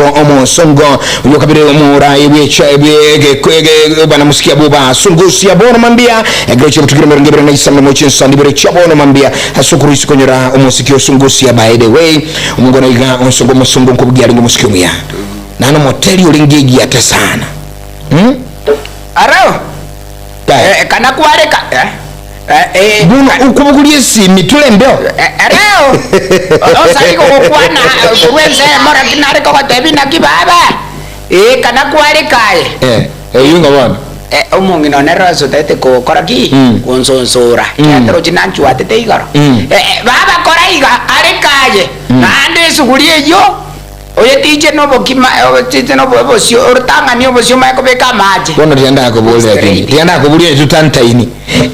Osongo omosongo oyo kabere omorai bwecha bwe banamusiki abwo ba Sungusia bono mambia ekero chiabutukire emerongo ebere na isano nomo chinsani ibere chia bono mambia ase okorusia konyora omosiki o Sungusia. By the way, omongwana iga Onsongo omosongo nkobugia arenge omosiki omuya naende omoteri orenge egiata sana. Hmm? Aro Kae. eh, kana kwareka eh, eh, eh, Bono ka- okobogoria esimi torembeo. Eh, ereo osari gogokwana korwa ensemo lakini nare kogotebia naki baba eh, kana kwareka aye. Eh, eyio ng'a bono. Eh, omong'ina one Rose otaete gokora ki? Mm. Gonsonsora. Mm. Ekiagera roche nanchwatete igoro. Mm. Eh, eh, baba kora iga, areka aye. Naende esuguri eyio oyetiche nobokima, otiche nobo obosio, orotang'ani obosio omanye kobeka amache. Bono riria ndakoboria lakini, Straight. riria ndakoboria intwe tantaini,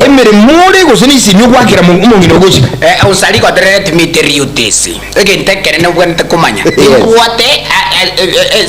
emeremo ore gose nesimi ogwakera mo- omong'ina ogochika? Eh, osari gotere let me tell you this. Egento ekenene obwenerete komanya, Yes. nimbwate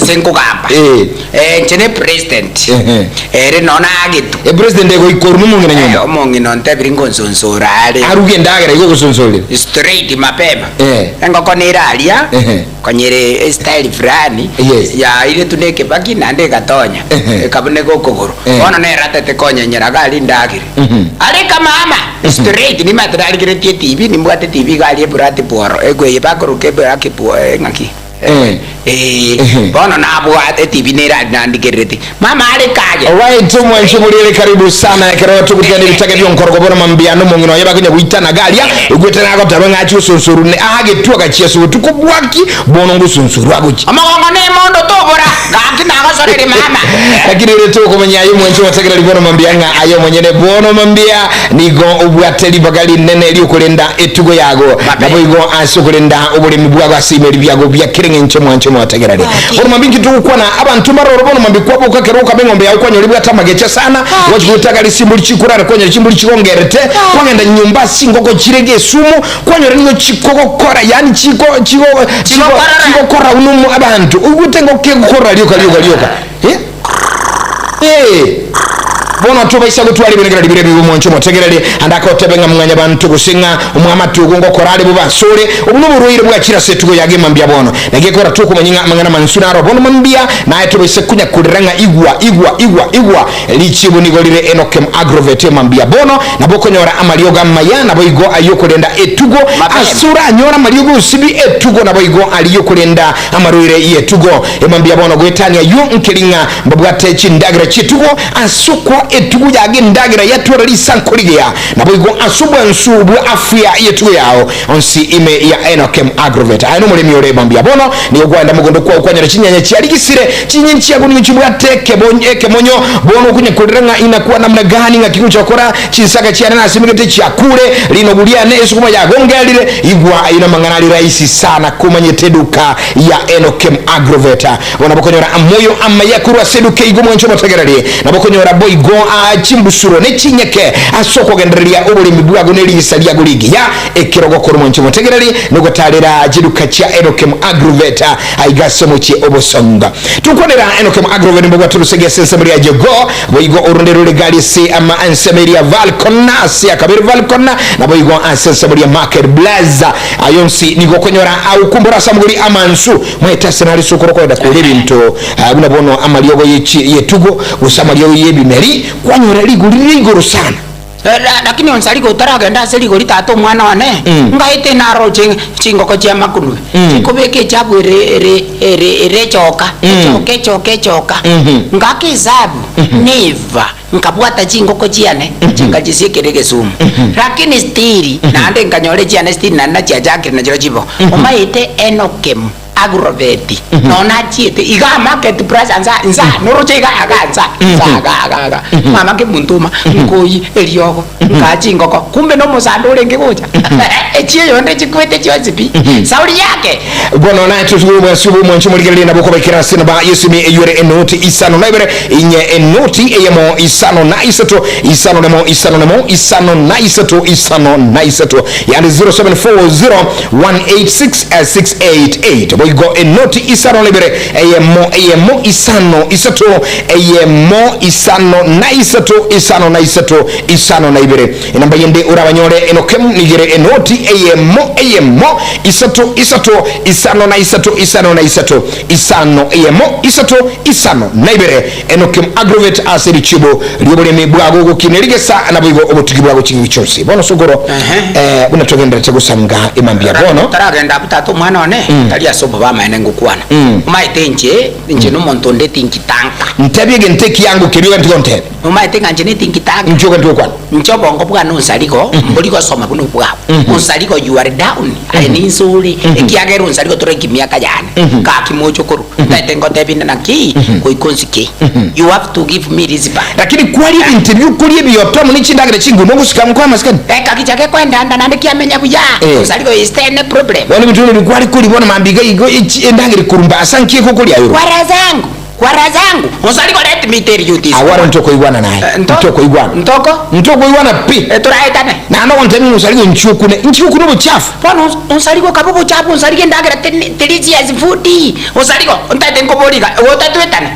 ase nkogamba. Eh. Eh, inche ne president. Ehe. Ere nonya nagetwe. Epresident egoikorwa nomong'ina Eh, nyomba. omong'ina ontebiri ngonsonsora are. Aruge endagera igo ogosonsorera. Straight mapema. Eh. Engoko nere aria, Ehe. konya ere estyle fulani, Yes. yairetwe na ekebaki naende egatonya, Ehe. ekabuneka okogoro. Eh. Bono nere atete konyenyera iga aria endagera. Mhm. Areka mama, straight nimanyete narigeretie etibi, nimbwate etibi iga aria eburati bworo, egweye bakoroka eburaki bwo ng'aki? Eh. Eh, Ehe. bono nabwate etibi nere aria nandigerereti. Mama areka aye. Alright, omwanche omoriere karibu sana ekero togotugana ebitake bionkorogo bono mambia nomong'ina oye bakonya goitana garia ogwete nagoteba ng'a achie gosonsorwa ne agetwe agachia ase obotuko bwaki bono ngosonsorwa agochia. Omogongo nemondo tobora, gaki nagosoreire mama. Lakini ere tokomanya aye omwanche omotegereri bono mambia ng'a aye omonyene bono mambia nigo obwate ribaga rinene riokorenda etugo yago naboigo ase okorenda oboremi bwago ase ebimeri biago bia kera eng'encho omwanche omotegereri. Bono mambia inki togokwana abanto mbaroro bono mambia kwaboka ekero okaba eng'ombe yao kwanyora ebwate amagecha sana gwachi gotagara chimbori chikorara kwanyora chimbori chigongerete kwagenda nyomba ase chingoko chire gesumu kwanyora nigo chikogokora yaani chiko chiko chiko Chigokorora. chigokora buna omo abanto oigwete engoko egokora rioka rioka rioka eh eh Bono tobaisa gotwara ebirengererio biria ebibe omwancho omotegereri, ande akotebe ng'a mwanyabanto gose ng'a omwamate ogo ngokora are bobe asore. Obo noborwaire bwachire ase etugo yago emambia bono. Naki ekogera tokomanya ng'a amang'ana amansu naro bono mambia, naye tobaise konyakorera ng'a igwa, igwa, igwa, igwa. Richibu nigo rire Enokem Agrovet emambia bono, nabo okonyora amariogo amaya, naboigo ay'okorenda etugo. Ase oranyore amariogo onsi pi etugo, naboigo aria y'okorenda amarwaire y'etugo. Emambia bono goetania ayio nkeri ng'a mbabwate chindagera chi'etugo, ase okoa etugo yago endagera yatwara risanko rigiya, naboigo ase obwansu bwa afya y'etugo yao onsi ime ya Enokem Agrovet. Aye nomoremi ore mambia bono, nigo kwaenda mogondo kwao kwanyora chinyanya chiarigisire, chinyeni chiago nigo chibwate ekemonyo, bono okonyakorera ng'a inakwa namna gani ng'aki ngocha gokora chinsaga chiane nasimegete chiakure, rinogu riane esukuma yagongerire. Igwa ayio namang'ana are rahisi sana komanyete eduka ya Enokem Agrovet. Bono bokonyora amoyo amaya korwa ase eduka eyio mwanche omotegereri, na bokonyora boigo chimbusuro ne chinyeke ase okogendereria oboremi bwago ne rigisa riago rigiya. Ekero ogokora omwanche omotegereri nogotaarera chiduka chia Enokem Agrovet aiga ase omochie obosongo. Tokwanera Enokem Agrovet mbobwate orosegi ase ensemo ria Jogoo, boigo orunde rore gari ase ama ensemo eria Valcon ase akabere Valcon, naboigo ase ensemo ria Market Plaza. Aya onsi nigo okonyora agokumbora ase amagori amansu. Mwete ase nare sokoro koenda kore ebinto buna bono amariogo y'etugo, gose amariogo y'ebimeri, kwanyora rigori rire igoro sana. Lakini onsi aria otaragenda ase rigori tata omwana one, ngaete naroche chingoko chi'amakunwe, chikobeka echabu ere ere ere ere echoka, echoka echoka echoka. Ngaka esabu, neva. Nkabwata chingoko chiane, chingachisiekera egesumu. Lakini still, naende nkanyora echiane still naende nachiachakire nachirobio chibo. Omaete Enokem Agrovet, nonya nachiete igaa market plaza nsa nsa noroche igaa igaa nsa nsa igaa igaa igaa. Mama kemuntuma, nkoyia eriogo, nkaa chingoko, kumbe nomosando orenge gocha. Echio eyonde chikwete chionsi pi. Sauri yake. Bono naye totigwe obwansu bw'omwancho omorigereria nabo okobekera ase enamba y'esimi eyio ere enoti isano na ibere inye enoti eyemo isano na isato isano nemo isano nemo isano na isato isano na isato yaani 0740186688 boigo enoti isano na ibere eyemo eyemo isano isato eyemo isano na isato isano na isato isano na ibere. ibere. Enamba yende orabanyore enokem nigo ere enoti eyemo eyemo isato isato isano na isato isano na isato isano eyemo isato isano na ibere. Enokem Agrovet ase richibo rioboremi bwago gokina rigesa naboigo obotugi bwago ching'igi chionsi. Bono sokoro eh, buna togenderete gosanga emambia bono. Taragenda abwo tata omwana one tari ase obobe amaene ngokwana. Omaete inche, inche nomonto onde tingitanka. Ntebie egento ekiango keria ogende gontebia. Omaete ng'a inche netingitanka. Inche ogende gokwana. Inche obongo bwane onsarigo mbori gosoma buna obwao. Onsarigo you are down, aye ninse ore, ekiagera onsarigo toraiki miaka yane. Gaki mochokoro, ntaete ngotebie inde naki goika onsike. You have to give me respect. Lakini kwaria ebinto ebi okoria ebioto amo ne chindagera chingumu ogosika nkoe amasikani. Ekagicha gekoendanda naende kiamenya buya, Eh. onsarigo is there any problem? Bono ebinto buna ebi kware koria bono mambia iga igo echi endagera ekorumba asa nki ekokoria aye oro? Kwa raha zangu, Kwa raha zangu, onsarigo let me tell you this. Agwo aro ntokoigwana naye. Eh, nto- Ntokoigwana. Ntoko? Ntokoigwana pi. Eh, toraetane. Naende ogontebia ng'a onsarigo inchi okune. Inchi okune obochafu. Bono ons- onsarigo kabe obochafu onsarigo endagera teri delicious food. Onsarigo, ntaete nkoboria iga, igo otatuetane?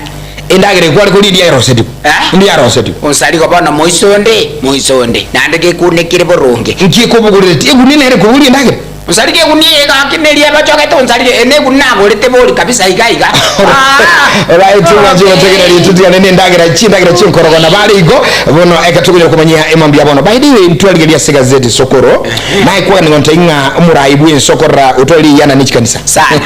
Endagera ekware koria ndiya erosetigwe. Eh? Ndiya erosetigwe. Onsarigo bono moiso onde, moiso onde, naende gekunekire boronge. Nki ekobogoreretie? Egunia nere ekobogoria endagera? Onsarire egunia eye gaki neria ebachogete onsarire eye negunia nagorete bori kabisa iga iga aah Right, mwanche gotegerera ritutigane nendagera chindagera chinkorogo na bare igo bono eke tokonyara komanyia emambia bono. By the way ntwarigeria ase gazeti sokoro naye kwagani gonte ng'a omorai bwense okorora otware riyana ne chikanisa Sana.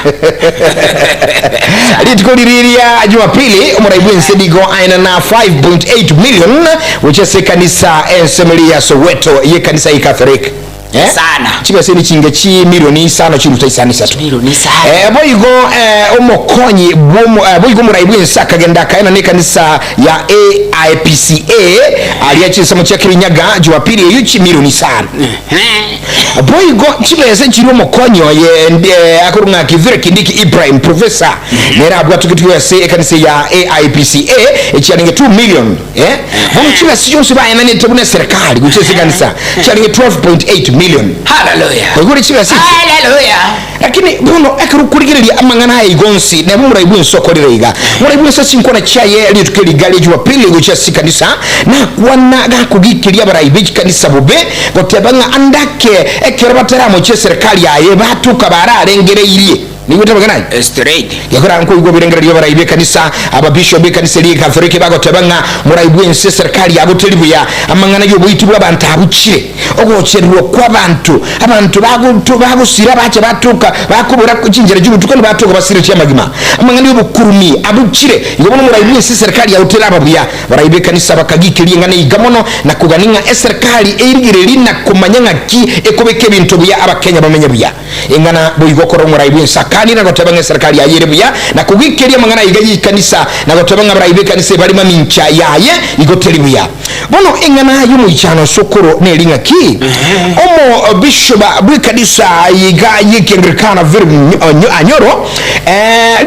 Rituko riria ria Jumapili omorai bwense nigo aenana 5.8 million gochia ase ekanisa ensemeri ya Soweto yekanisa ye Catholic. Eh? Sana. Chibeseni chinge chimilioni isano chiruta isano isato. Chimilioni isano. Eh, boigo eh, omokonyi bw'omo- eh, boigo omorai bw'ense akagenda akaena n'ekanisa ya AIPCA aria chinsemo chia Kirinyaga Jumapili eyio chimilioni isano. Eh. Boigo chibese chiria omokonyi oye ndi- eh, akorwa ng'a Kithure Kindiki Ibrahim Professor nere abwatoketwe ase ekanisa ya AIPCA echiarenge 2 million Eh, bono chibesa chionsi baenanete buna eserekari gochia ase ekanisa chiarenge 12.8 million. Hallelujah. Oigure chibesa echi? Hallelujah. Lakini bono ekero okorigereria amang'ana aya igo onsi, neba omorai bw'ense okorire iga. Omorai bw'ense ase chinkwana chiaye rituko eriga ria Jumapili gochia ase chikanisa, nakwana gakogikeria abarai be chikanisa bobe, goteba ng'a ande ake ekero bataramochia eserekari aye batoka bararengereirie. Niigwete amang'ana aya? Straight. Gekogera nkoigwa ebirengererio bi'abarai b'ekanisa, ababishop b'ekanisa eria Ekatholiki bagoteba ng'a morai bw'ense eserekari yabo teri buya, amang'ana y'oboiti bw'abanto abuchire, ogochererwa kw'abanto, abanto bagoto bagosira bacha batoka bakobora chinchera chi'obotuko nibatoka basiretie amagima, amang'ana y'obokurumi abuchire. Igo bono morai bw'ense eserekari yao teraba buya. Abarai b'ekanisa bakagikeria eng'ana eiga mono na kogania ng'a eserekari eirigererie na komanya ng'aki ekobeka ebinto buya abakenya bamenye buya. Ing'ana boigo okora omorai bw'ense akanire na goteba ng'a eserekari yaye ere buya, na kogikeria amang'ana aiga y'ekanisa, na goteba ng'a abarai b'ekanisa ebare mamincha yaye igo teri buya. Bono ing'ana y'omoichano sokoro neri ng'aki? Omobishoba bw'ekanisa iga y'Ekianglikana Philip Anyoro,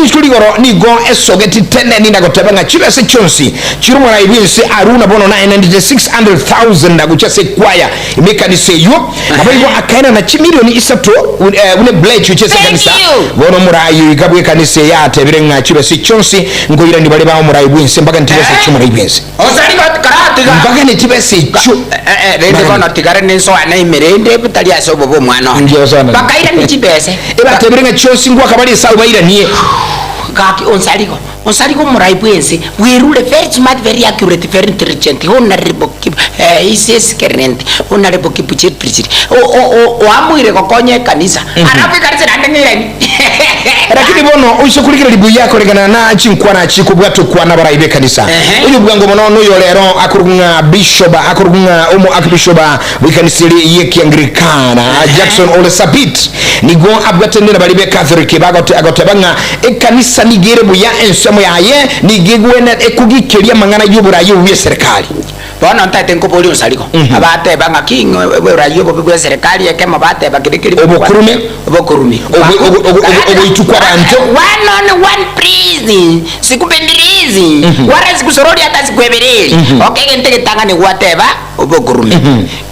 rituko rigoro nigo esogeti teneni na goteba ng'a chibesa chionsi chire omorai bw'ense Aruna bono naenenete 600,000 gochia ase ekwaya ime ekanisa eyio, Naboigo akaenana chimilioni isato buna eblechu chi'ase ekanisa. Thank you. Bono omorai oiga bw'ekanisa eye atebire ng'a chibesa chionsi nkoirania bare ba omorai bw'ense mbagane chibesa Eh? chi'omorai bw'ense. Osari karatiga. Mbagane chibesa echio. Eh, eh, rende bono tigare nensoane ime rende tari ase obobe omwana one. Inche osoana. Bakairania chibese. Ebatebire ng'a chionsi ngwaka bare Esau bairanie. Gaki onsarigo. Onsarigo omorai bw'ense bwerure very smart very accurate very intelligent honourable Kip his excellent honourable Kipchirchir oamuire gokonya ekanisa alafu ekanisa naende ng'irani. Lakini bono oise korigereria buya koregana na chinkwana chikobwata okwana abarai b'ekanisa. Ehe. Oyo bwango mono noyo rero akorokwa ng'a bishop akorokwa ng'a omo archbishop bw'ekanisa eria y'Ekianglikana Jackson Ole Sapit nigo abwatanire na baria b'Ecatholic bagote agoteba ng'a Ekanisa nigo ere buya ensemo yaye nigo egwene ekogikeria amang'ana y'oboraai obo bw'eserekari. Bono ntaete nkoboria onsarigo, abateba ng'a ki ng'a oboraai obobe bw'eserekari ekemo bateba keria keria Obokurume. obokurume Obo- obo- obo- obo- ogoitwa kw'abanto. One on one please. Sikubembelezi, sikubembelezi, wala sikusorori hata sikuebereri. Okay, egento egetang'ani gwateba obokurume.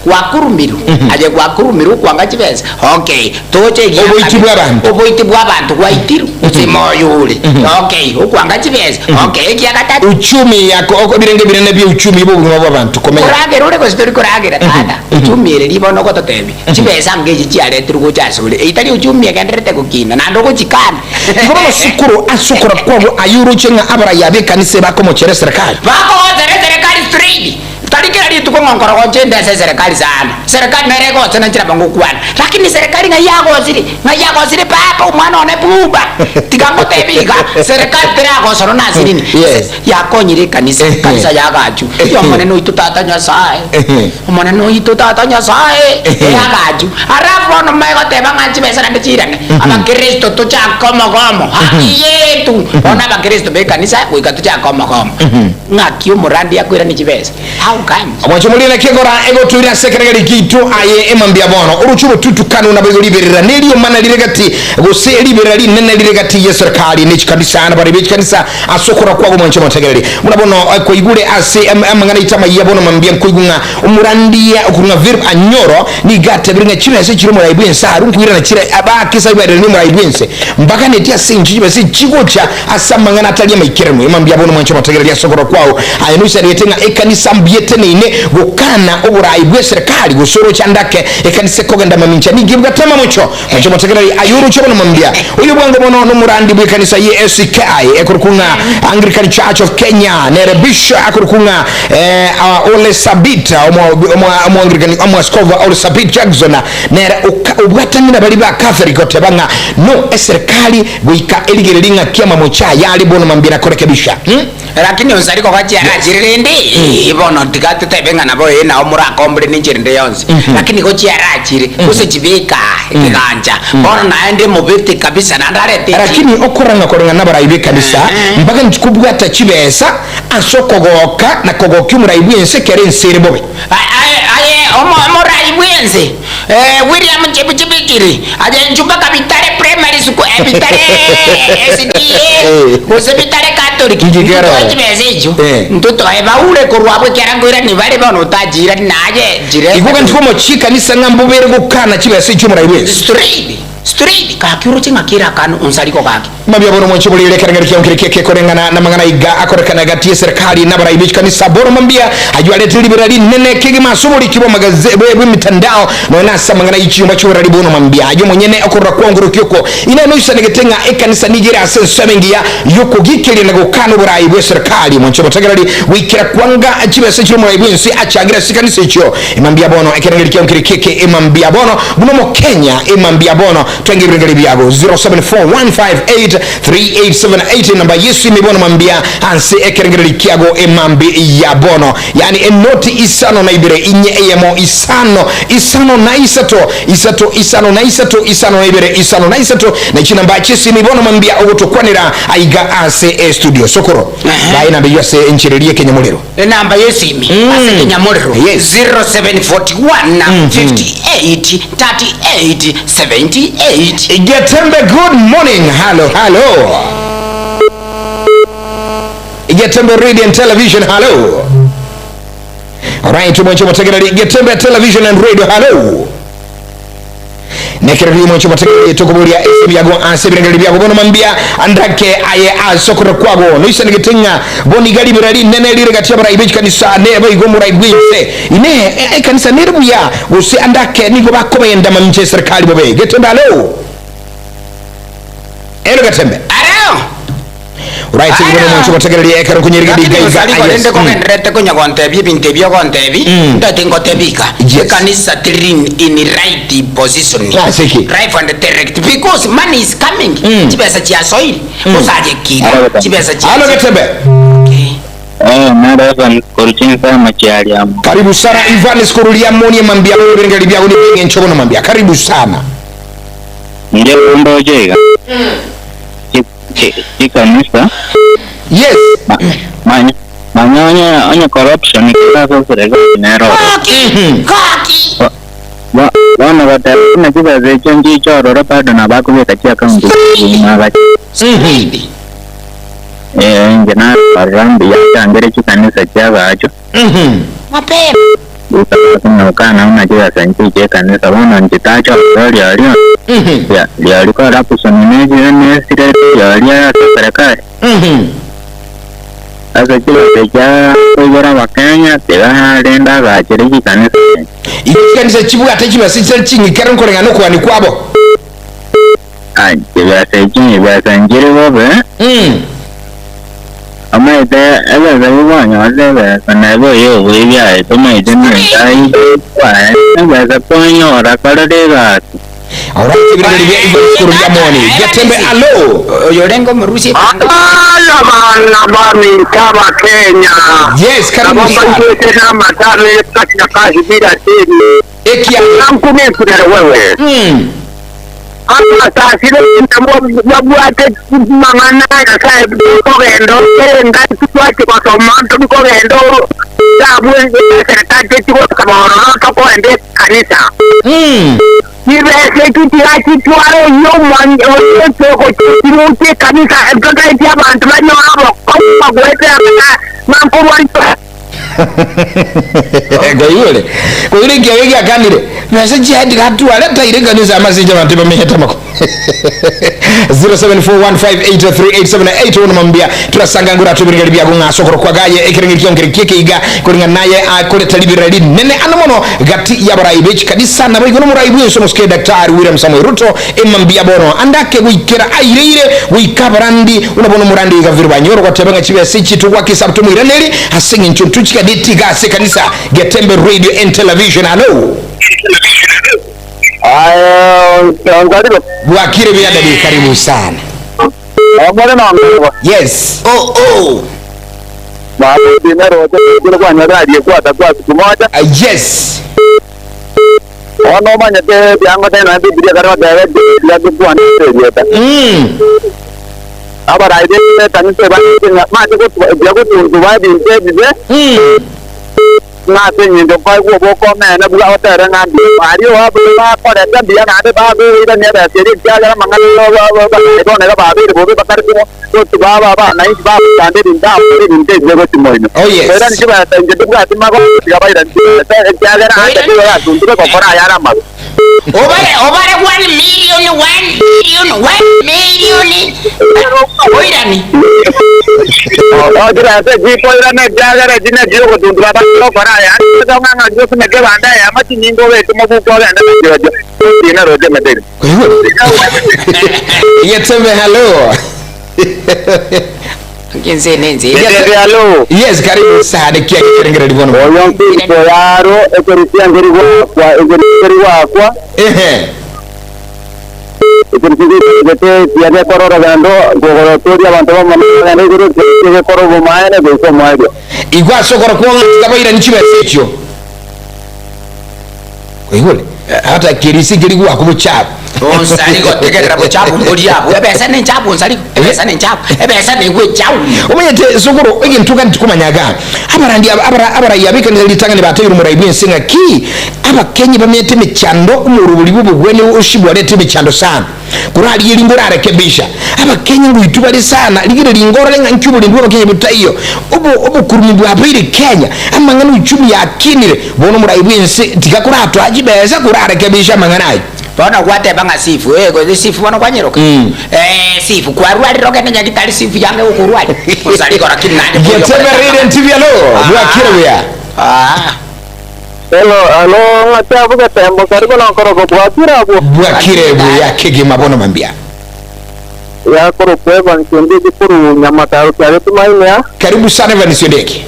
Gwakurumirwe, aye gwakurumirwe okwanga chibesa. Okay, toche egia Oboiti kabere. bw'abanto. Oboiti bw'abanto gwaitirwe, gose moyo ore. Okay, okwanga chibesa. Okay, ekia gatato. Uchumi yako oko ebirenge ebinene bia uchumi bw'obogima bw'abanto komenya. Koragera ore gose tori koragera tata, uchumi ere ribono ogototebia, chibesa ange echi chiaretirwe gocha asore, eyio tari uchumi egendererete gokina, naende ogochikana. Igo bono sukuru ase okora kwabo ayio oroche ng'a abarayia b'ekanisa ebakomochera eserekari. Bakogochera eserekari straight, tari kera rituko ng'a nkorogocha ende ase eserekari sana. Serikali nere egocha na nchera bagokwana, lakini serikali ng'ai yagosire? Ng'ai yagosire papa omwana one buba? Tiga ngotebie iga, serikali teragosora nase nini? Yes. Yakonyire ekanisa, ekanisa yagachwa. Omonene oito tata Nyasae, Omonene oito tata Nyasae, eyagachwa. Alafu bono megoteba ng'a chibesa naende chiirane, abakristo tochake omogomo, haki yetu. Bono abakristo b'ekanisa goika tochake omogomo. Ng'aki omorandi akoirania chibesa? How comes? Omwancho moria naki egora egotoira ase ekeregeri giaito aye emambia bono oroche orotutukanu naboigo riberera neriomana rire gati gose riberera rinene rire gati y'eserekari ne chikanisa na baria be chikanisa Ase okora kwabo mwanche omotegereri. Buna bono kwaigure ase amang'ana aito amayia bono mambia nkoigwa ng'a omorandia okorwa ng'a Philip Anyoro nigo atebire ng'a chibesa chire omorai bw'ense arwe nkoirana chire abakisa ibaereranie omorai bw'ense mbaganeti ase inche chibesa echi chigocha ase amang'ana atari amaikeranu. Mambia bono mwanche omotegereri ase okora kwao aye noisanegete ng'a ekanisa mbuya eteneine gokana oborai bw'eserekari gose oroche ande ake ekanisa ekogenda mamincha nigo ebwate amamocho. Mwanche omotegereri aye oroche bono mambia. Oyo bwango mono nomorandi bw'ekanisa ye ACK ekorokwa ng'a Anglican Church of Kenya nere bishop akorokwa ng'a eh, ah, Ole Sabit omo omoaskofu Ole Sabit Jackson nere oka- obwatanire abari ba Catholic goteba ng'a no eserikali goika erigererie ng'a kiamamocho aya are bono mambia nakorekebisha hmm? Lakini onsari kogochia arachire rende, ee, bono tiga totebe ng'a nabo ee nao morakombore nenchera ende yonsi, lakini gochia arachire, gose chibeka ekegancha, bono naende mobete kabisa naende arete echi. Lakini okorang'a koreng'ana nabarai b'ekanisa mpaka inche kobwata chibesa ase okogoka na kogokia omorai bw'ense ekero ense ere bobe. Aye, aye omorai bw'ense, William Chebukiri, aye inchuo mpaka Bitare Primary School, Bitare SDA, gose Bitare Catholic, Inki kero? ntotoe chibesa echio, ntotoe baure korwa abwo ekiagera nkoirani bare bono otachiirani naye chire. Igo gento komochia ekanisa ng'a mbobere gokana chibesa echio omorai bw'ense. Straight, straight, gaki oroche ng'a kera akano onsariko gaki. Mambia bono mwanche borire ekerengero kiao nkere kieke koreng'ana namang'ana aiga akorekana gati y'eserekari n'abarai be chikanisa. Bono mambia ayio arete ribera rinene kegima ase oboriki bw'amagaze bw'emitandao nonya nase amang'ana ye chinyomba chi'oborari. Bono mambia ayio omonyene okorora kwao nkorokia oko inee noisanegete ng'a ekanisa nigo ere ase ensemo engiya y'okogikeria na gokana oborai bw'eserekari. Mwanche obotegereri goikera kwanga chibesa chire omorai bw'ense achagire ase chikanisa echio. Mambia bono ekerengero kiao nkere kieke mambia bono buna omokenya mambia bono Twenge ebirengeri biago 0741583878 enamba y'esimi bono mambia anse ekerengereri kiago emambi ya bono yaani enoti isano na ibere inye eyemo isano isano na isato isato isano na isato isano na ibere isano na isato na chinamba chiesimi bono mambia ogotokwanera aiga ase estudio sokoro bae enamba eyio ase enchera eria ekenyamorero. Enamba y'esimi ase ekenyamorero, Yes. 0741 58 38 78. Getembe good morning hallo hallo Getembe radio and television hallo Alright mwancho motegereri Getembe television and radio hallo Nekereri mwancho motegereri tokoboria ase ebiago ase ebirengererio biago bono mambia andake aye ase okorora kwago noisanegete ng'a bono iga ribera rinene rire gati y'abarai b'echikanisa neba igo omorai bw'ense Inee ekanisa nere buya gose andake nigo bakobenda mamincha y'eserekari bobe Getembe alo Ero Getembe Aro! Right igo Aro! nomwancho gotegereria ekero nkonyerigedi Lakini iga iga gosari ah, korende yes. kogendererete konya gontebia ebinto ebi ogontebi, ntoete ngotebi iga, Yes. ekanisa teri in right position. Ase ki? Right and direct because money is coming. Chibesa chiasoire, gose aye kira, chibesa Alo chiachire. Getembe. Okay. Eh, nere Evans korwa chinsemo chi'Ariamu. Karibu sana Evans korwa Riamoni emambia bono ebirengeri biago nebi'engencho bono mambia karibu sana. Inche ndoche iga, chi- chi- chikanisa Yes. ma- manya manya onye onye corruption kera ase eserekari nero ore. Gaki! Gaki! Bo- bo- Bono goteba buna chibesa echio nchiche ororo bado nabo akobeka chiakaunti chi'obogima agache. Straight. Inche narora mbuya achangere chikanisa chi'agacho. Mapema. Goika bakong'aukana buna chibesa inche chi'ekanisa, bono inche tacha ororo riaria, riaria corruption nesirete riaria ase eserekari. Ase chibesa chia koigora Abakenya, tiga rende agachere chikanisa echi. Igo chikanisa chibwate chibesa chitari ching'ikere nkoreng'ana nokogania kwabo. Ah, chibesa echi nebesa nchire bobe. Omanyete ebesa bikwanyorire ebesa nebe oyo oboibi aye tomaete nenkai kwaye ebesa kwanyora korera egasi. Alright, ebirageri bia Ivan Skuru bia moni. Getembe alo. Oyo orenge omorusia ebanga. Aya bana baminto Abakenya, Yes, karibu nabo sana. mbaigwete namatano kati na kazi bila deni. Ekiagera. Nankumesurere wewe. Amasasire babwate mang'ana a Nyasae tokogenda ore engaki twachia gosoma torikogenda tabwe eserekari techigosaba ororo tokoenda ekanisa. Chibesa echi tiga chitware oyio oyio ogochirusia ekanisa totaeti abanto banyore obokong'u bagoetera ng'a nkorwa Koigure koigure ekiagera giakanire besa chiaye tigatware taire ekanisa amasinche abanto bamenyete amako 0741583878 ono mambia turasanga ngura tubirigari byago ng'aso koro kwagaye ekerenge kionkere kiekeiga koringa naye akoreta ribira rinene ano mono gati y'abarai b'echikanisa nabo igo nomorai bw'ense omosike Daktari William Samoei Ruto emambia bono andake goikera aireire goika abarandi Buna bono omorandi Gaviro Banyoro goteba ng'a chibesa echi togwaka esabu tomoiraneri ase eng'encho ntochiganeti iga ase ekanisa Getembe Radio and Television. Hallo. Aye onkarire. Bwakire buya daddy karibu sana. Omore nonkarwa. Yes. Oh oh. Baba ndine roche kire kwanyora aliyekuwa atakuwa siku moja. Yes. Bono omanyete ebiango tari nonya Bibilia ekare goteba Ebibilia gekwane ase erieta. Abarai b'ekanisa ebanchete ng'a mbache gotuba buya gotuntuba ebinto ebibe, ng'a ase engencho nkoegwa obokomene buna otere ng'a mbuya. Aria oabwo bakorete mbuya naende bagoirania ebesa eria ekiagera amang'ana abarai bono iga babeire bobe batari gotuba aba abanainchi bagochanda ebinto amo ebinto ebibe gochia moino. Oh yes. Koirani chibesa inche tibwati magoso tiga bairani chibesa ekiagera ande nigo yatuntire gokora ayare amabe. Obare obare one million one million one million oirani. Oo chibesa echi koirana ekiagera echi nechio ogotuntura abanto gokora aya ande ng'a ng'a osimeke ebande eyemo chinyinga obeke mobuko ogende nachirochio otiine roche emetego. Getebe hello. Ngenze nenze. Getebe hello. Yes, karibu sana kia kirengereri bono. Oyo mpirito yaro ekerisia nkeri gwakwa ekerisia nkeri gwakwa Ehe. ekerisia gete kia gekora orogendo nkogorotoria abanto b'omonene ogende igoro ekerisia gekora obomaene goika omoerio. Igwa ase okoro kwong'a tikabairani chibesa echio. Koigure? Hata kerisi keri gwakwa bochabu. Onsari gotegerera bochabu mboria abwo. Ebesa nenchabu onsari. Ebesa nenchabu. Ebesa negwe echabu. Omanyete sokoro egento gani tikomanya iga abarandi aba abara abarai aba ekanisa ritang'ani bateire omorai bw'ense ng'a ki abakenyi bamenyete emechando omorobori bw'obogwenia oshibwarete emechando sana Korarie ringo orarekebisha abaKenya ngoitwa bare sana, rigereria ingo orore ng'a nki oborendi bw'abaKenya botaiyo. Obo obokurumi bwabeire Kenya, amang'ana uchumi yakinire, bono omorai bw'ense tiga koratoa chibesa korarekebisha amang'ana ayio. Bono gwateba ng'a sifu, eh, gose sifu bono kwanyeroka? Eh, sifu, kwarwarire ogende nyagitari sifu yange gokorwaria? Osari igoro lakini naende boria Getebe okoreta rire amang'ana. ntibi alo, bwakire buya. Ah. Hello, alo, ng'aki abwo getembo karibu nokorokwa bwakire abwo? Bwakire buya kegima bono mambia. Yakorokwa Evans Ondieki korwa Nyamataro kiaria Tumaini aa. Karibu sana Evans Ondieki.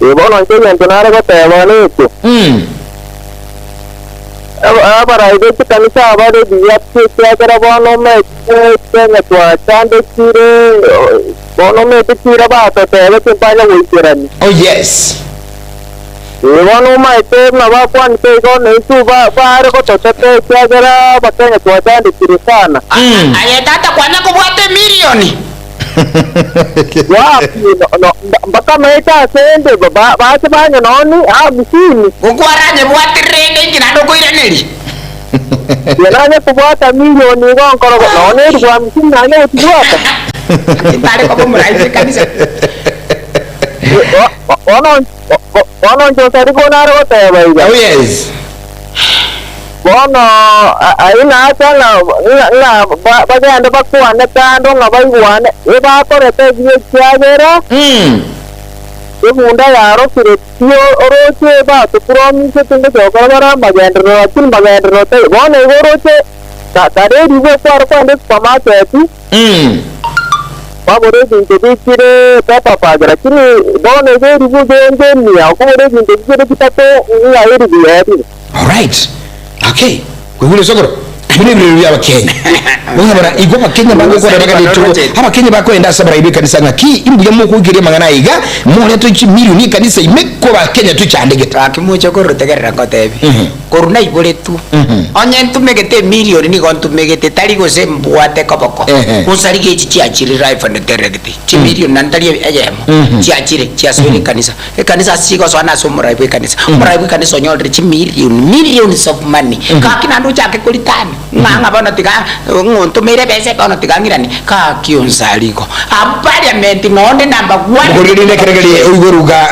Ee bono inche egento nare goteba neke, abarai be chikanisa abare buya pi ekiagera bono omanyete Kenya twachandekire, bono omanyete chiira batotebete mpanya goikerania. Oh yes. Ee, bono omaete buna bakwanete igo, na intwe baare gototeta, ekiagera Abakenya twachandekire sana. Aye tata kwana kobwata emilioni. Wapi, no, mpaka maete ase ende, bache banyononi hamsini. Gokwaranyebwate rende inki naende okoiraneria? Inche nanye kobwata milioni igo nkorogo, nonya elifu hamsini nanye gochibwata. Ntare koba omorai bw'ekanisa. Bono bono inche Osarigo nare goteba iga. Oh yes. Bono ayio nacha ng'a ng'a bagende bakwane kando ng'a baigwane, ebakorete ebibe ekiagera ebunda yarokire pi oroche batopromisete ngocha gokora bare amagenderero lakini magenderero taiyo. Bono igo oroche kare erigwe kware kogenda esupermarket, kwagora ebinto bichire paper bag lakini bono igo erigwe gende emia okogora ebinto bibere bitato ng'a eribu yaerire. Alright. Okay. Koigure sokoro. Buna ebirero bia abakenya. Bono bara igo abakenya bagokora baganetwe. Abakenya bakoenda ase abarai b'ekanisa ng'a ki imbuya mokoikeria amang'ana aya iga morete chimilioni ekanisa ime ko abakenya tochandegete. Gaki moche korutegerera ngotebi, korwa naiboretwe, onye ntumegete emilioni nigo ntumegete, tari gose mbwate koboko, gose echi chiachire live and direct, chimilioni naende tari eyemo, chiachire chiasoire ekanisa. Ekanisa ase chigosoa nase omorai bw'ekanisa. Omorai bw'ekanisa onyorire chimilioni, millions of money. Gaki naende ochake koritana, ng'a ng'a bono tiga ng'a ontomeire ebesa bono tiga ng'iranie. Gaki onsi aria igo. Abwo parliament nonde number one. Mokorire rinde ekero keria oigoruga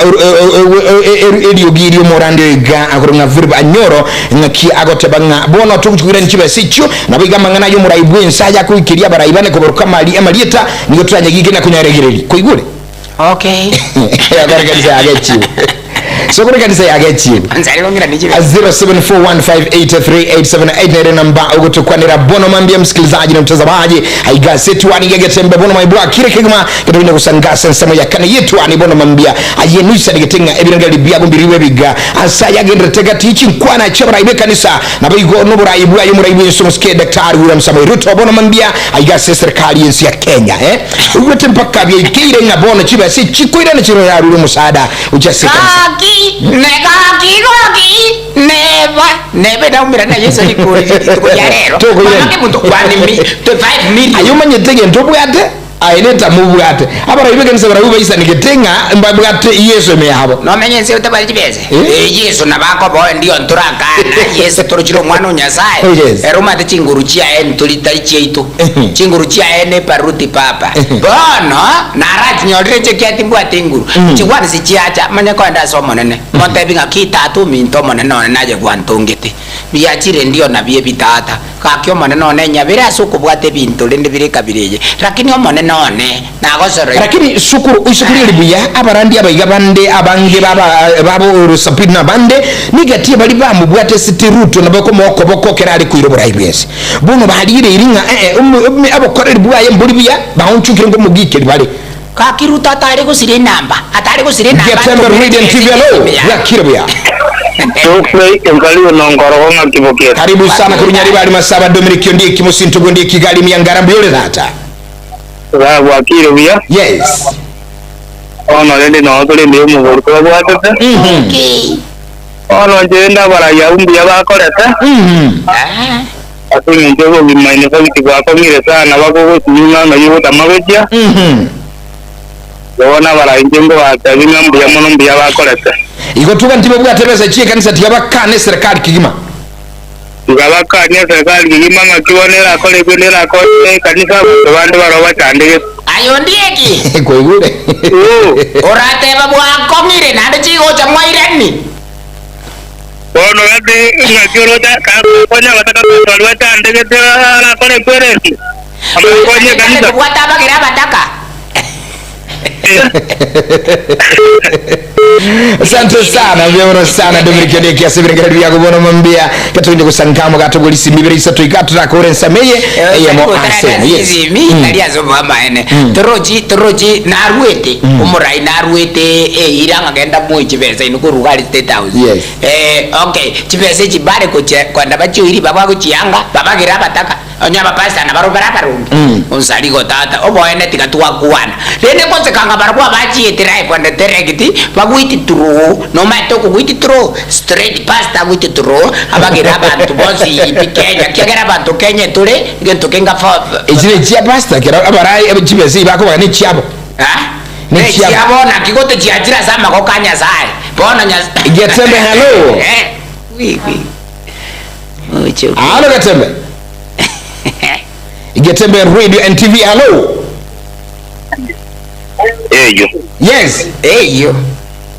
eriogi ri'omorandi oyo iga akorwa ng'a Philip Anyoro ng'aki agoteba ng'a bono togochia koirania chibesa echio nabo iga amang'ana ay'omorai bw'ense aya akoikeria abarai bane kobaruka amarieta nigo toranyagike na konyaregereria. Koigure? Okay. Akore kanisa yake echiwe. Sokore kanisa yake echiwe. Nzari kong'ira ni chibe. 0741583878 nere namba ogotukwanira bono mambia msikilizaji na mtazamaji aigazeti wani gegetembe bono maibwa kire kegima ketobina gusangasa ensemo ya kane yetu ani bono mambia ayenuisa nigetenga ebirengeri biago mbiriwe biga asa yagenderete gati chinkwana chiabarai bekanisa nabo igo noborai bwayo omorai bwense omosike daktari William Samoei Ruto bono mambia aigase eserikali yense ya Kenya eh Oigwete mpaka biaikeire ng'a bono chibesa echi chikoirana chire oyarure omosaada gochia ase ekanisa. Gaki, ne gaki, gaki, neba, nebe naumera na Yeso rikori rituko ria rero. Tokoirana. Mama kemonto kwani mi, to 5 million. Aye omanyete egento obwate, aye netama obwate. Abarai b'ekanisa barabwo baisanegete ng'a mbabwate Yeso ime yabo. Nomenye ense otabwati chibesa? Eh. Eh, Yeso nabo akoboa ndio ntorakana, Yeso torochire omwana o Nyasaye. Oh, yes. Ere omanyete chinguru chiaye ntori tari chiaito. Chinguru chiaye ne baruti papa. Bono narachinyorire inche ekiagera timbwati inguru. Chigwanisi chiacha, manye kogenda ase Omonene, motebi ng'aki tata ominto omonene one naye gwantongete. Biachire ndio nabio ebi tata. Gaki Omonene one nyabere ase okobwata ebinto rende bire ekabira eye. Rakini Omonene one nagosoroire. Rakini sukuru oise korigereria buya, abarandia abaiga bande abange baba babo Orosapiri na abande, nigo baria bamobwate esete Ruto nabo komoa okoboko ekero are koira oborai bw'ense. Bono barigereiri ng'a ee, obokoreri bwaye mbori buya, baonchokire nkomogikeri bare. Gaki Ruto atare gosira enamba, atare gosira enamba Getembe atomere Radio and chibesa TV, hello, ime yaye. bwakire buya. Tokwe enkaribu nongorogo ng'aki bokiete. Karibu sana korwa Nyaribari Masaba Dominic Ondieki mosinto bw'Ondieki Gari Miangara mbuya ore tata. Iga bwakire buya. Yes. Bono rende noo tore omogori twabwatete. Okay. Bono inche rende abarai abwo mbuya bakorete, ase engencho y'obogima in fact bwakong'ire sana bakogosunyuna ng'ai ogotama gochia, bono abarai inche nkobatebia ng'a mbuya mono mbuya bakorete. Igo tuga ntibabwate besa chi'ekanisa tiga bakane eserekari kegima. Tiga bakanie eserekari kegima ng'aki bono erakore ekio nerakore ekanisa abanto bande barabwo bachandegete. Aye ondieki, Kwaigure? orateba bwakong'ire naende chigocha mwairani. Bono gati ng'aki oroche akonya abataka baria bachandegete arakore ekio erende, amakonye Tare ekanisa. kobwata abagere abataka. Asante sana mbuya sana Dominic Ondieki ase ebirengererio biago bono mambia ketogende gosankamo gatogwa risimi ibere isato iga torakore ensameye eyemo ase emo yes Simi tari ase obwamaene torochi torochi naruete omorai naruete eira ng'agenda moe chibesa ino korwa iga aria State House Yes. eh okay chibesa echi bare gochia kwenda bachioiri babagochianga babagere abataka Onye abapastor nabarabwo bare abaronge, onsari igo tata, oboene tiga twakwana. Rende goseka ng'a barabwo abachiete live and direct, bagwiti through, nomaete okogwiti through, straight pastor agwiti through, abagere abanto bonsi pi Kenya, ekiagera abanto Kenya etore egento kenga fo. Echi nechia pastor kero abarai abe chibesa ebi bakobaga nechiabo. Ah? Nechiabo. Nechiabo naki gotochiachire ase amagoko a Nyasaye. Bono Nyasaye. Getembe hello. Eh, wi wi. Halo Getembe. Getembe Radio and TV hello. Eyo. Yes. Eyo.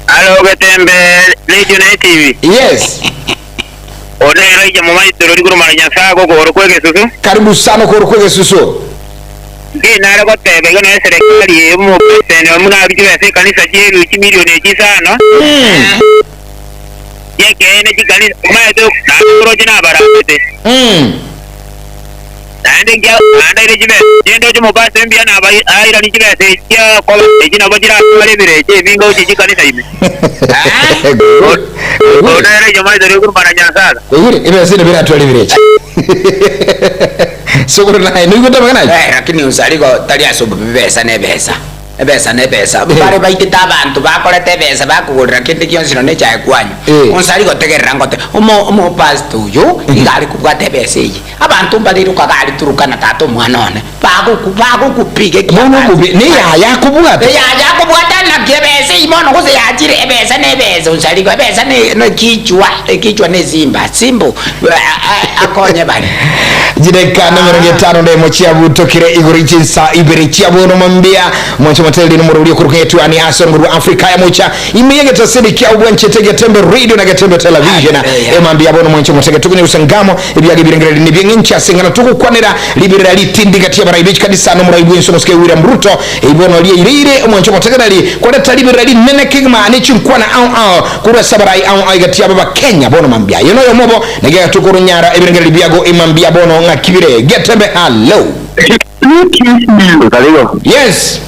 Alo Getembe Radio na eTV. Yes. One Elijah momaito rori korwa mara Nyasae agokogoro kw'egesusu. Karibu sana okogoro kw'egesusu. Inki nare goteba igo nonya eserekari eye omopresident oye buna arue chibesa ekanisa chi'eru chimilioni echi isano chi'ekeene chikanisa omanyete naende oroche nabarambete naende nkia naende aire chibesa chinde oche omopastor mbuya naba airanie chibesa echi chiakoba echi nabo chiratware ebirecha ebinge gochia chikanisa ime. Oyo nere enyomba ere ekorumana Nyasae. Oigure ebesa ere biratware ebirecha. Sokoro naye noigwete amang'ana aya? Eh, lakini onsarigo tari ase obobe besa na ebesa ebesa na ebesa bare baitete abanto bakorete ebesa bakogorera kende gionsi nonya echae kwanywa Eh. onsarigo tegerera ngote omo omopastor oyo iga are kobwata ebesa eye abanto mbare iroka gari Turukana tata omwana one bagoku bagokupiga Bono ekiagera obobe neyaya akobwata. Eyaya akobwata naki ebesa eyio bono gose yachire ebesa na ebesa onsarigo ebesa ne nekichwa ekichwa ne esimba simple akonye bare. Chidakika na emerongo etano na emo chiabutokire igoro chinsa ibere chia bono mambia mwanche moteleli nomorori okoruka etuani ase orongoro rwa Africa ya mocha ime yegetasini kia obwanchete Getembe Radio na Getembe Television Hallelujah. emambia bono mwanche motege tukonyerusa ngamo Ebiaga ebirengererio nebi'eng'encho ase eng'ana togokwanera riberera ritindi gati y'abarai be chikanisa na omorai bw'ense omosike William Ruto. Eri bono riaireire omwancho omotegereri koreta riberera rinene kegima ne chinkwana ao ao korwa ase abarai ao ao egati yabo Abakenya bono mambia. Aye noyomo obo naki agatokoronyara ebirengererio biago emambia bono ng'aki bire. Getembe hallo. Karibu. Yes.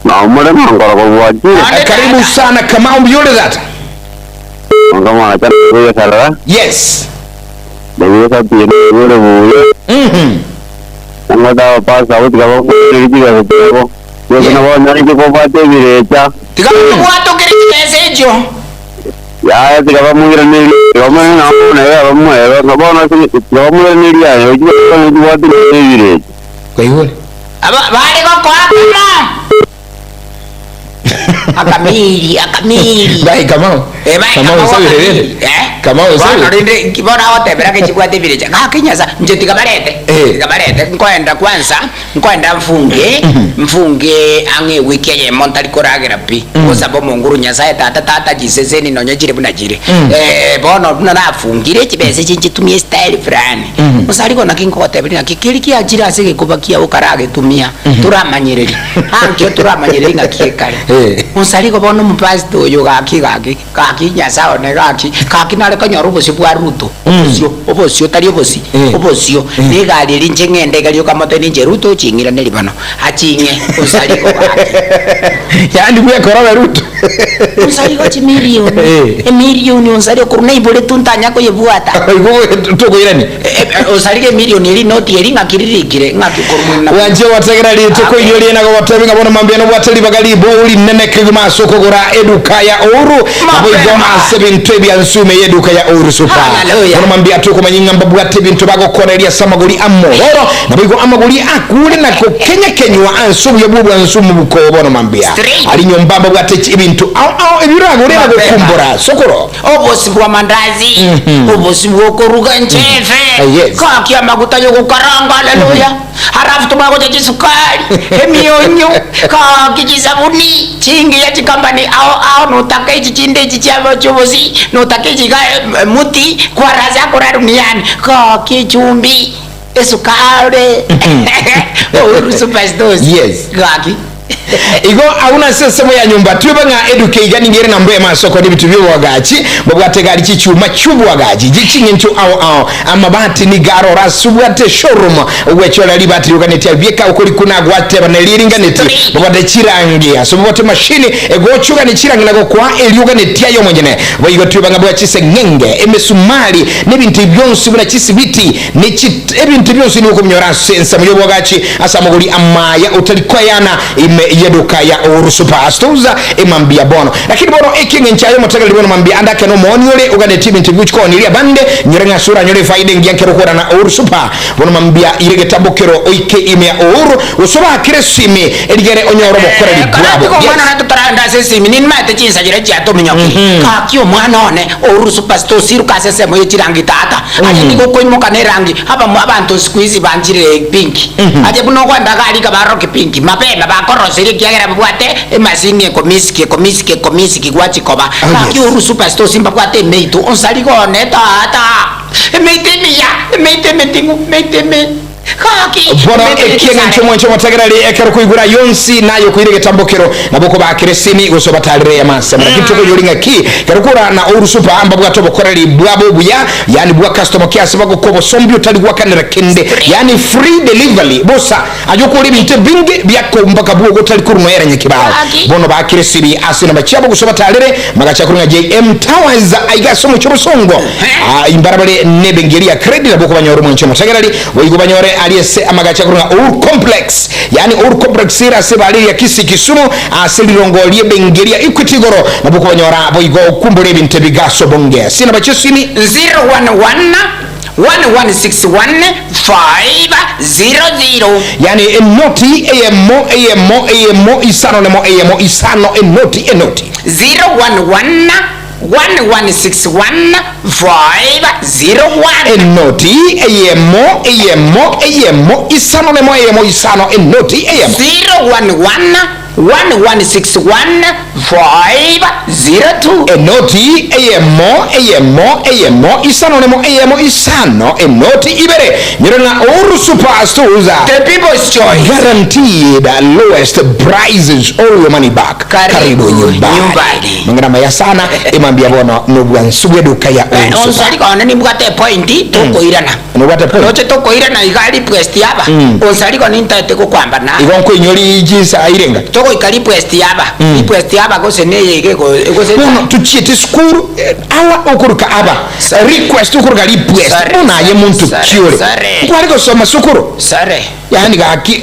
Naumore mangoro kobwatire. Ande Karibu tata. sana Kamau mbiore tata. Onga mwana chana kuya sarara. Yes. Ndebisa pia bure buye. Ngo da pasa uti kabo kiri kabo. Yo kuna bo nani ko bate birecha. Tiga bwatokere chibesa echio. Ya tiga ba mugira ni tiga mu na mu na ya mu ya ngabo na tiga mu ni ya yo tiga ni bate birecha. Kwaigure. Aba bare gokoa kamo. Akamiri akamiri. Bai Kamau. Eh, bai, Kamau Kamau osabire akamiri. rende. Eh? Kamau Bono osabire. rende ki- bono agotebera ke chibwate ebirecha gaki nyasa inche tiga barete Eh. tiga barete nkoenda kwanza nkoenda mfunge mfunge ang'e ewiki eyemo ntari koragera pi gosaba omonguru nyasaye tata tata chiseseni nonye chire buna chire Eh, bono buna nafungire chibesa echi nchitumie style fulani Osarigo naki ngogoteberia naki keri kiachire ase egekoba kiao okaragetumia toramanyereri ankio toramanyereri ng'aki ekare. Eh. Osarigo bono omopastor oyo gaki gaki gaki Nyasae one gaki gaki nare konyora obosio bwa Ruto obosio obosio tari obosi Eh. obosio na egari eria inche ng'ende iga rioka motebie ninche Ruto oching'iraneri bono aching'e osarigo gaki. Yaani bwekora Ruto. Onsarigo chimilioni Eh. emilioni onsarigo korwa naiboretwe ntanya koyebwata. Igo tokoirani. Osarige emilioni eri noti eri ng'aki ririkire ng'aki korwa mwena. Wanche wategera rituko Amen. irio riena gogotebi ng'a bono mambia nobwate ribaga ribouri rinene kegima ase okogora eduka ya Ouru naboigo Mapema. ase ebinto ebia nsume y'eduka ya Ouru Super. Hallelujah. Bono mambia tokomanya ng'a mbabwate ebinto bagokoreria ase amagori amororo naboigo amagori akure na kokenyakenywa anse obuya bw'obwansu omobuko bono mambia. Straight. Ari nyomba mbabwate ebinto ao ao ebiragore na Mapema. gokumbora sokoro. Obosi bwa mandazi, obosi bwokoruga enchefe, Ah, yes. kaki amaguta yogokaranga, haleluya, halafu tumagocha chisukari, emionyo, kaki chisabuni, chingiya chikambani, ao ao notaka echi chinde echi chia chiobosi, notaka echi iga muti, kwaraza akora duniani, kaki echumbi, esukari, Uhuru Superstores. Yes. Gaki. Igo agwo nase ensemo ya nyomba twebe ng'a eduka iga nigo ere na mbuya ase okora ebinto bi'oboagachi, mbabwate egari chi'chiuma chi'oboagachi chie ching'encho ao ao, amabati nigo aroro ase obwate eshowroom, ogwechorera ribati rioganetie bieka okorikuna gwateba neri eringaneti, mbabwate chirangi ase obwate emashini egochogania chirangi na gokoa erioganetie aye omonyene. Boigo twebe ng'a bwa chiseng'enge, emesumari, na ebinto ebi bionsi buna chisibiti, ne chi ebinto bionsi nigo okobinyora ase ensemo y'oboagachi ase amagori amaya otari koyana ime Yeduka ya Uhuru Super Stores emambia bono. Lakini bono ekeng'encho aye omotegereri bono mambia ande ake nomooni ore oganetie ebinto ebi gochia kooneria abande, nyore ng'a ase oranyore efaida engiya nkero okorana Uhuru Super. Bono mambia ire egetambo kero oike ime ya Uhuru gose obaakere esimi erigere onyore obokoreri Kare bwabo. tiga omwana Yes. one totaragenda ase esimi ninmaete chinsa chiria chiatominyokirie. Gaki omwana one Uhuru Super Stores iruka ase esemo ye chirangi tata. Aye nigo okoimoka nerangi abamo abanto siku hizi banchire pink. Aye buna ogoenda iga aria iga baroke pink mapema bakoroseria ekiagera babwate emasini ekomisiki ekomisiki ekomisiki gwachia koba. Oh, Gaki yes. Uhuru Super Stores mbabwate emeito onsarigo one tata. Emeito emiya, emeito emeting'u, emeito eme gaki, Bono emeito ekieng'encho y'echisare. mwanche omotegereri ekero koigura yonsi naye okoira egetambo kero nabo okobakera esimi gose obatarere amasemo lakini tokoyori ng'aki kero kora na Uhuru Super mbabwate obokoreri bwabo obuya yani bwa customer care ase bagokoa obosombi otari gwakanera kende yani free delivery bosa aye okore ebinto ebinge biako mpaka bwogo otari korwa noyera nyekibao Gaki. bono bakire esimi ase enamba chiabo gose obatarere magacha korwa ng'a JM Towers aiga ase omochie obosongo Ah, imbarabare nebenki eria ya credit nabo okobanyora omwancho omotegereri boigo banyore aria ase amagacho akorwa ng'a Uhuru Complex yaani Uhuru Complex ere ase ebara eria Kisii Kisumu ase rirongo ri'ebenki eria Equity igoro nabo okobanyora boigo okumbora ebinto ebiga ase obonge ase enamba chi'esimi 011 1161 500. yaani enoti eyemo eyemo eyemo isano nemo eyemo isano enoti enoti 011 1161501. Enoti eyemo eyemo eyemo isano nemo eyemo isano enoti eyemo. 011 1161 502. Enoti eyemo eyemo eyemo isano nemo eyemo isano enoti ibere nyore ng'a Uhuru Super Stores The People's Choice. guaranteed lowest prices all your money back. Karibu nyumbani. Mang'ana maya sana emambia bono nobwansu bw'eduka ya Eh, Uhuru Super. Onsari kone nimbwate epointi tokoirana. Nobwate point? Roche tokoirana iga request yaba. Onsari kone nintagete gokwambana. Igo nkoinyori chinsa irenga. Togoika request yaba. Request yaba gose neye iga ego- gose Bono tuchiete esukuru eh, awa okoruka aba request okoruka request Sorry, bono aye monto sorry, ki ore sorry. nkware gosoma sukuru Sorry. Yaani gaki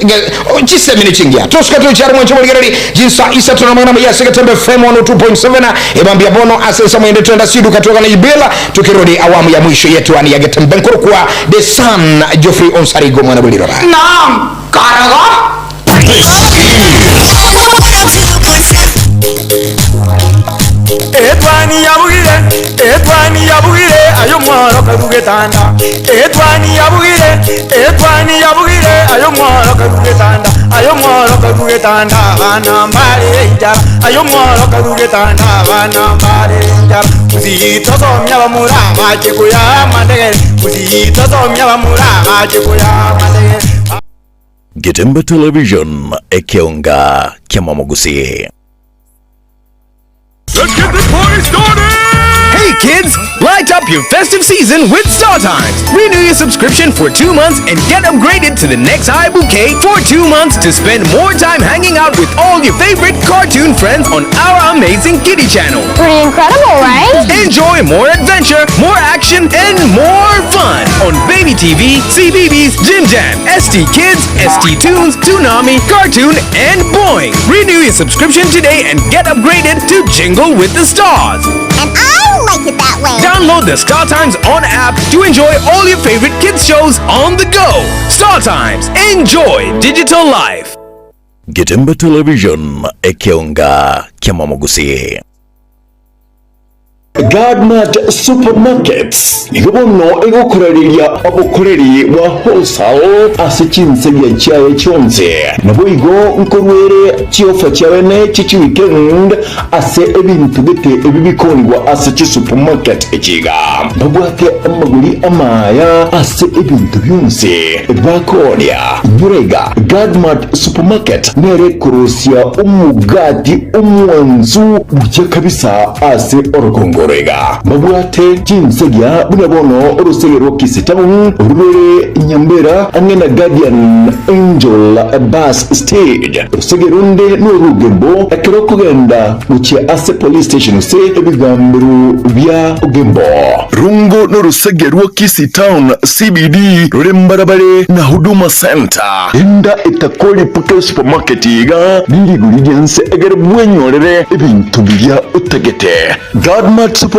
chisemi nechingiya tosuka tochiaro mwancho morigereri chinsa isato na mang'ana maya ase Getembe FM 102.7 ebambia bono ase ensa moende twenda siduka twegana ibela tukirudi awamu ya mwisho yetu ani ya Getembe nkorokwa the son Geoffrey Onsarigo mwana bw'eriroba. Naam, karaga. Etwani yabugire, etwani yabugire, ayo mworo karugetanda. Etwani yabugire, etwani yabugire, ayo mworo karugetanda. Ayo mworo karugetanda, bana mbare injara. Ayo mworo karugetanda, bana mbare injara. Kuzitosomya bamura bache kuya mandegere. Kuzitosomya bamura bache kuya mandegere. Getembe Television ekeonga kiamamogusii. Let's get this party started! Hey kids, light up your festive season with StarTimes. Renew your subscription for 2 months and get upgraded to the next high bouquet for 2 months to spend more time hanging out with all your favorite cartoon friends on our amazing kiddie channel. Pretty incredible, right? Enjoy more adventure, more action, and more fun on Baby TV, CBeebies, Jim Jam, ST Kids, ST Tunes, Toonami, Cartoon, and Boing. Renew your subscription today and get upgraded to Jingle with the Stars. And I like it that way. Download the Star Times On app to enjoy all your favorite kids shows on the go. Star Times, enjoy digital life. Getembe Television ekeonga kiamamogusii. Godmart Supermarkets nigo bono egokorareria obokoreri bwa wholesale ase chinsegia chiaye chionsi naboigo nkorwere chiofa chiabene chichi weekend ase ebinto gete ebi bikonigwa ase chisupermarket echiga babwate amagori amaya ase ebinto bionsi bakonia inyora Godmart Supermarket nere korosia omogati omwansu buya kabisa ase orogongo. igoro iga. Mbabwate chinsagia buna bono orosege rwa Kisii Town orurore Nyambera ang'e na Guardian Angel Bus Stage. Orosege runde norugembo ekero okogenda gochia ase police station gose ebigambero bia Ogembo. Rongo norosege rwa Kisii Town CBD rore mbarabare na Huduma Centre. Enda etakori paka esupermarket iga nerigori ri'ense egere bwenyorere ebinto biria otagete. Godmart Supermarket.